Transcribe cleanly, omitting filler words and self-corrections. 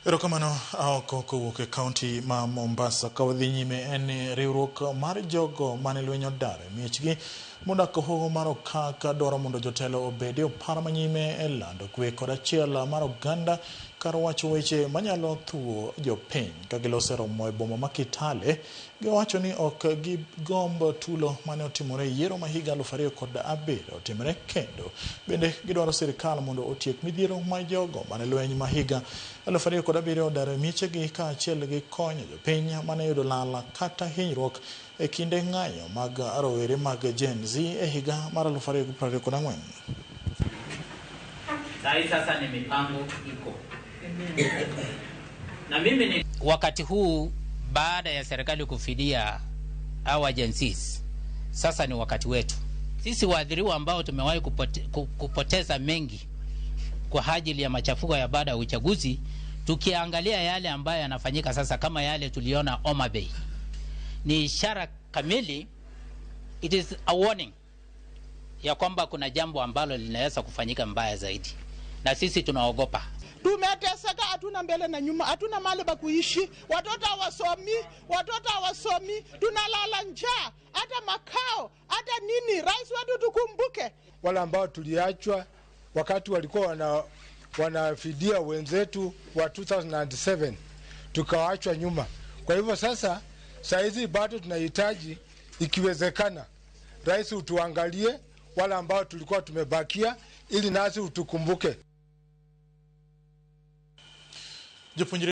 Erokamano oko kowuok e kaunti ma Mombasa. Ka wadhi nyime en ni riwruok mar jogo mane lweny odar e miechgi modak hoho mar Okak dwaro mondo jotelo obed e opara manyime e lando kwe kod achiel mar oganda kar wacho weche manyalo thuo jopiny. Ka giloso romo e boma ma Kitale, giwacho ni ok gigomb tulo mane otimore e yiero ma higa 2007 otimre kendo. Bende gidwaro sirikal mondo otiek midhiero ma jogo mane lweny ma higa 2007 odar e miechegi kaachiel gi konyo jopiny mane yudo lal kata hinyruok e kinde ng'anyo mag rowere mag Gen Z e higa mar 2024. Sahi sasa ni mipango iko na mimi ni wakati huu baada ya serikali kufidia hawa Gen Zs, sasa ni wakati wetu sisi waathiriwa ambao tumewahi kupoteza mengi kwa ajili ya machafuko ya baada ya uchaguzi. Tukiangalia yale ambayo yanafanyika sasa, kama yale tuliona Homa Bay, ni ishara kamili, it is a warning ya kwamba kuna jambo ambalo linaweza kufanyika mbaya zaidi, na sisi tunaogopa. Tumeteseka, hatuna mbele na nyuma, hatuna mahali pa kuishi, watoto hawasomi, watoto hawasomi, tunalala njaa, hata makao hata nini. Rais wetu tukumbuke. Wale ambao tuliachwa wakati walikuwa wanafidia wenzetu wa 2007 tukaachwa nyuma. Kwa hivyo sasa saizi bado tunahitaji, ikiwezekana, rais utuangalie wale ambao tulikuwa tumebakia ili nasi utukumbuke. Jopuonjre